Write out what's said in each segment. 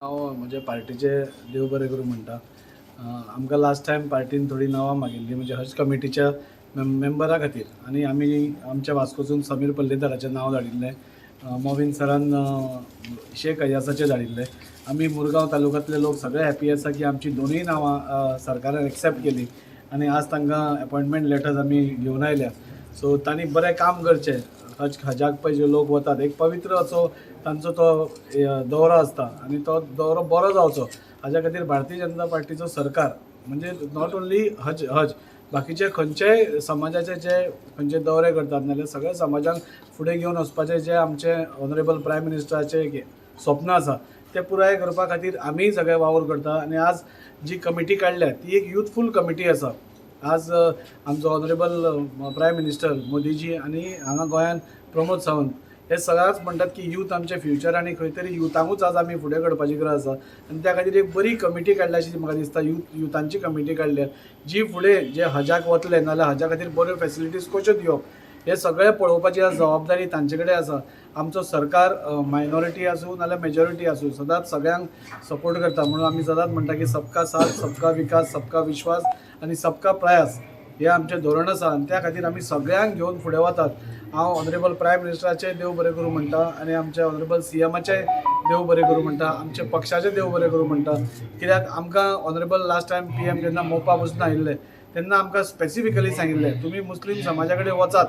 हांव म्हज्या पार्टीचे देव बरें करूं म्हणटा. आमकां लास्ट टायम पार्टीन थोडीं नांवां मागिल्लीं म्हणजे हज कमिटीच्या मेंबरा खातीर आनी आमी आमच्या वास्कोसून समीर पल्लेदाराचें नांव धाडिल्लें, मोविन सरान शेख अयासाचें धाडिल्लें. आमी मुरगांव तालुक्यांतले लोक सगळे हॅपी आसा की आमची दोनूय नांवां सरकारान एक्सेप्ट केली आनी आज तांकां एपॉयंटमेंट लेटर्स आमी घेवन आयल्या. सो तांणी बरें काम करचें. हजाक पळय जे लोक वतात एक पवित्र असो तांचो तो दौरो आसता आनी तो दौरो बरो जावचो हाज्या खातीर भारतीय जनता पार्टीचो सरकार म्हणजे not only हज हज बाकीचे खंयचेय समाजाचे जे खंयचे दौरे करतात नाजाल्यार सगळ्या समाजांक फुडें घेवन वचपाचें जे आमचे ऑनरेबल प्रायम मिनिस्टराचें स्वप्न आसा तें पुराय करपा खातीर आमीय सगळे वावर करता. आनी आज जी कमिटी काडल्या ती एक युथफूल कमिटी आसा. आज आमचो ऑनरेबल प्रायम मिनिस्टर मोदीजी आनी हांगा गोंयांत प्रमोद सावंत हे सदांच म्हणटात की यूथ आमचें फ्युचर आनी खंय तरी युथांकूच आज आमी फुडें काडपाची गरज आसा आनी त्या खातीर एक बरी कमिटी काडल्या अशी म्हाका दिसता. युथांची कमिटी काडल्या जी फुडें जे हजाक वतले नाजाल्यार हजा खातीर बऱ्यो फेसिलिटीज कश्यो दिवप हे सगळें पळोवपाची आज जबाबदारी तांचे कडेन आसा. आमचो सरकार मायनॉरिटी आसूं नाजाल्यार मेजॉरिटी आसूं सदांच सगळ्यांक सपोर्ट करता. म्हणून आमी सदांच म्हणटा की सबका साथ, सबका विकास, सबका विश्वास आनी सबका प्रयास हे आमचें धोरण आसा आनी त्या खातीर आमी सगळ्यांक घेवन फुडें वतात. हांव ऑनरेबल प्रायम मिनिस्टराचें देव बरें करूं म्हणटा आनी आमच्या ऑनरेबल सीएमाचें देव बरें करूं म्हणटा, आमच्या पक्षाचें देव बरें करूं म्हणटा. कित्याक आमकां ऑनरेबल लास्ट टायम पीएम जेन्ना मोपा बसून आयिल्ले तेन्ना आमकां स्पेसिफिकली सांगिल्लें तुमी मुस्लीम समाजा कडेन वचात,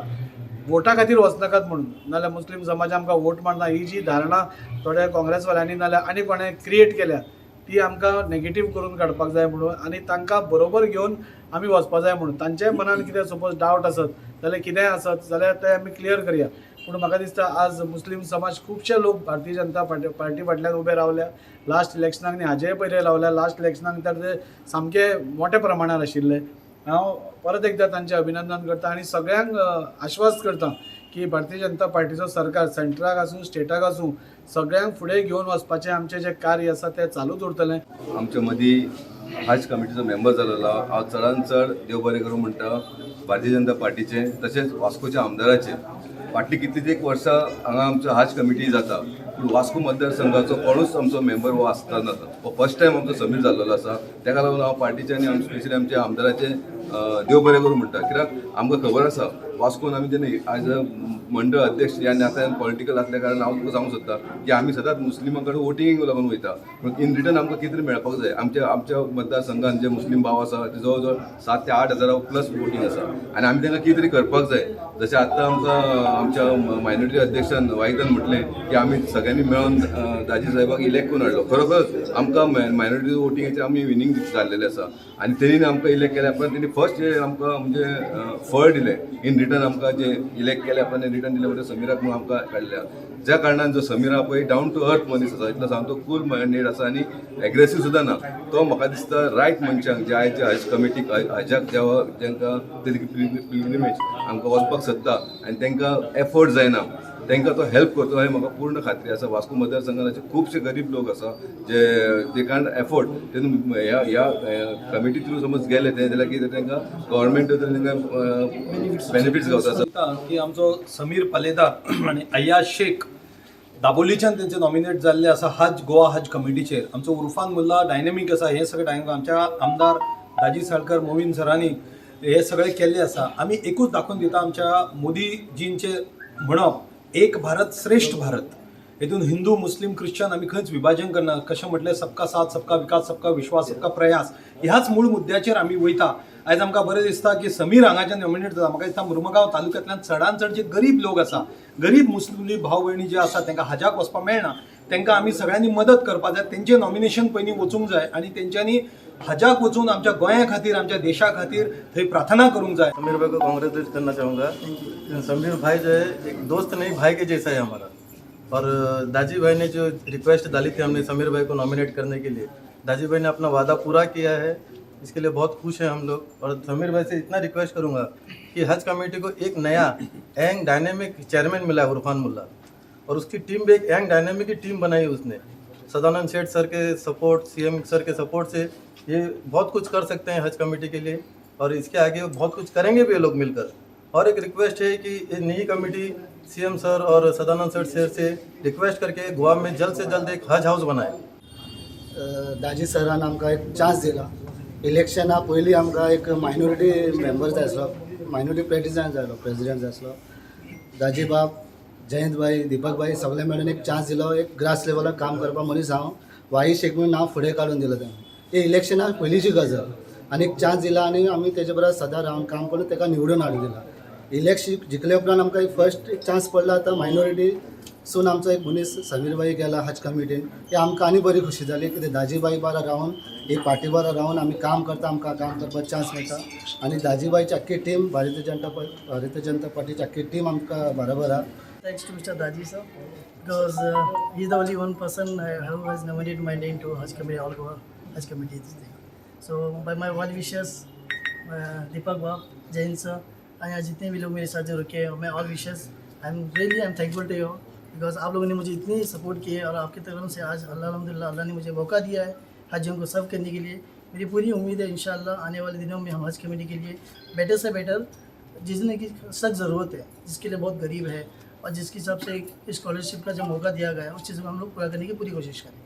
वोटा खातीर वचनाकात म्हणून, नाजाल्यार मुस्लीम समाज आमकां वोट मारना ही जी धारणा थोड्या काँग्रेसवाल्यांनी नाजाल्यार आनी कोणें क्रिएट केल्या ती आमकां नेगेटीव करून काडपाक जाय म्हणून आनी तांकां बरोबर घेवन आमी वचपा जाय म्हणून. तांच्याय मनान कितें सपोज डावट आसत जाल्यार कितेंय आसत जाल्यार तें आमी क्लियर करया. पूण म्हाका दिसता आज मुस्लीम समाज खुबशे लोक भारतीय जनता पार्टी फाटल्यान उबे रावल्या. लास्ट इलेक्शनाक न्ही हाजेय पयले रावल्या, लास्ट इलेक्शनाक तर ते सामके मोठ्या प्रमाणार आशिल्ले. हांव परत एकदां तांचें अभिनंदन करता आनी सगळ्यांक आश्वास करता की भारतीय जनता पार्टीचो सरकार सेंट्राक आसूं स्टेटाक आसूं सगळ्यांक फुडें घेवन वचपाचें आमचें जें कार्य आसा तें चालूच उरतलें. आमच्या मदीं हज कमिटीचो मेंबर जालेलो हांव चडान चड देव बरें करूं म्हणटा भारतीय जनता पार्टीचें तशेंच वास्कोच्या आमदाराचें. फाटलीं कितलीं एक वर्सां हांगा आमचो हज कमिटी जाता पूण वास्को मतदारसंघाचो कोणूच आमचो मेंबर हो आसता ना. हो फर्स्ट टायम आमचो समीर जाल्लो आसा. ताका लागून हांव पार्टीचे आनी आमचे स्पेशली आमच्या आमदाराचें देव बरें करूं म्हणटा. कित्याक आमकां खबर आसा वास्कोन आमी जेन्ना एज अ मंडळ अध्यक्ष ह्या नात्यान पॉलिटिकल आसल्या कारणान हांव तुका सांगूंक सोदता की आमी सदांच मुस्लिमां कडेन वोटिंगेक लागून वयता पूण इन रिटर्न आमकां कितें तरी मेळपाक जाय. आमच्या आमच्या मतदारसंघान जे मुस्लीम भाव आसा ते जवळ जवळ 7 ते 8 हजारा प्लस वोटींग आसा आनी आमी तांकां कितें तरी करपाक जाय. जशें आतां आमकां आमच्या मायनॉरिटी अध्यक्षान वायदान म्हटलें की आमी सगळ्यांनी मेळून दाजी साहेबाक इलेक्ट करून हाडलो. खरोखरच आमकां मायनॉरिटी वोटिंगाचेर आमी विनींग जाल्लेलें आसा आनी तेणी आमकां इलेक्ट केल्या उपरांत तेणी फर्स्ट जे आमकां म्हणजे फळ दिलें इन रिटर्न आमकां जे इलेक्ट केल्या उपरांत रिटर्न दिलें म्हणजे समीराक म्हणून आमकां काडल्या. ज्या कारणान जो समीरा पळय डावन टू अर्थ मनीस आसा, इतलो सामको कूल मायंडेड आसा आनी एग्रेसीव सुद्दां ना. तो म्हाका दिसता रायट मनशांक जे आयज हज कमिटीक हजाक जेवा तांकां पिलग्रिमेज आमकां वचपाक सोदता आनी तांकां एफोर्ड जायना तांकां तो हेल्प करतलो हें म्हाका पूर्ण खात्री आसा. वास्को मतदारसंघाचे खुबशे गरीब लोक आसा जे they can't afford तेन्ना ह्या ह्या कमिटी थ्रू समज गेले ते जाल्यार कितें तांकां गव्हर्मेंट तांकां बेनिफिट्स गावता. की आमचो समीर पालेदार आनी अय्याज शेख दाबोलीच्यान तेंचे नॉमिनेट जाल्ले आसा हज गोवा हज कमिटीचेर. आमचो उर्फान मुल्ला डायनेमीक आसा. हे सगळे डायनेमीक आमच्या आमदार दाजी साळकर मोविन सरांनी हे सगळे केल्ले आसा. आमी एकूच दाखोवन दिता आमच्या मोदीजींचे म्हणप एक भारत श्रेष्ठ भारत. हेतून हिंदू मुस्लीम ख्रिश्चन आमी खंयच विभाजन करना. कशें म्हटलें सबका साथ सबका विकास सबका विश्वास सबका प्रयास ह्याच मूळ मुद्द्याचेर आमी वयता. आयज आमकां बरें दिसता की समीर हांगाच्यान नॉमिनेट जाता. म्हाका दिसता मुरमगांव तालुक्यांतल्यान चडान चड जे गरीब लोक आसा, गरीब मुस्लीम भाव भयणी जे आसा तांकां हजाक वचपाक मेळना, तांकां आमी सगळ्यांनी मदत करपाक जाय. तेंचें नॉमिनेशन पयलीं वचूंक जाय आनी तेंच्यांनी हजाक वचून आमच्या गोंया खातीर आमच्या देशा खातीर थंय प्रार्थना करूंक जाय. समीर भाई को कांग्रेचुलेट करना चाहूँगा. समीर भाई जो है एक दोस्त नहीं भाई के जैसा है हमारा. और दाजी भाई ने जो रिक्वेस्ट डाली थी हमने समीर भाई को नॉमिनेट करने के लिए, दाजी भाई ने अपना वादा पूरा किया है, इसके लिए बहुत खुश हैं हम लोग. और समीर भाई से इतना रिक्वेस्ट करूँगा कि हज कमेटी को एक नया यंग डायनेमिक चेयरमैन मिला है उर्फान मुल्ला, और उसकी टीम भी एक यंग डायनेमिक की टीम बनाई उसने. सदानंद शेठ सर के सपोर्ट, सीएम सर के सपोर्ट से ये बहुत कुछ कर सकते हैं हज कमेटी के लिए, और इसके आगे बहुत कुछ करेंगे भी ये लोग मिलकर. और एक रिक्वेस्ट है कि ये नई कमेटी सीएम सर और सदानंद सर से रिक्वेस्ट करके गोवा में जल्द से जल्द एक हज हाउस बनाए. दाजी सरान आमकां एक चान्स दिला. इलेक्शना पयलीं आमकां एक मायनॉरिटी मेंबर जाय आसलो, मायनॉरिटी प्रेसिडेंट जाय आसलो, प्रेसिडेंट जाय आसलो. दाजी बाब, जयंत भाई, दीपक भाई सगळे मेळून एक चान्स दिलो. एक ग्रास लेवलार काम करपा मनीस हांव वाई शेख म्हणून नांव फुडें काडून दिलां तेणें. ही इलेक्शना पयलींची गजाल आनी एक चान्स दिला आनी आमी तेजे बरोबर सदां रावन काम करून ताका निवडून हाडून दिला. इलेक्शन जिखले उपरांत आमकां एक फर्स्ट एक चान्स पडला. आतां मायनॉरिटी सून आमचो एक मनीस समीर भाई गेला हज कमिटीन, ते आमकां आनी बरी खुशी जाली. कित्याक दाजीभाई बारा रावन, एक पार्टी बारा रावन आमी काम करता, आमकां काम करपाक चान्स मेळटा. आनी दाजीभाईची आख्खी टीम, भारतीय जनता पार्टीची आख्खी टीम आमकां बरोबर आहा. Thanks to Mr. Daji sir, because he's the only one person who has nominated my name to Hajj Committee, All Goa Hajj Committee. This thing. So by my well wishes, Deepak Bab, Jain sir, and यहाँ जितने भी लोग मेरे साथ जो रुके हैं, मैं all wishes, I am really, I am thankful to you because आप लोगों ने मुझे इतनी सपोर्ट की है और आपकी तरफ से आज अल्लाह, अल्हम्दुलिल्लाह, अल्लाह ने मुझे मौका दिया है हाजियों को सर्व करने के लिए. मेरी पूरी उम्मीद है, इंशाअल्लाह आने वाले दिनों में हम हज कमेटी के लिए बेटर से बेटर, जिसने की सख्त ज़रूरत है, जिसके लिए बहुत गरीब है और जिसके हिसाब से एक स्कॉलरशिप का जो मौका दिया गया है, उस चीज़ को हम लोग पूरा करने की पूरी कोशिश करें.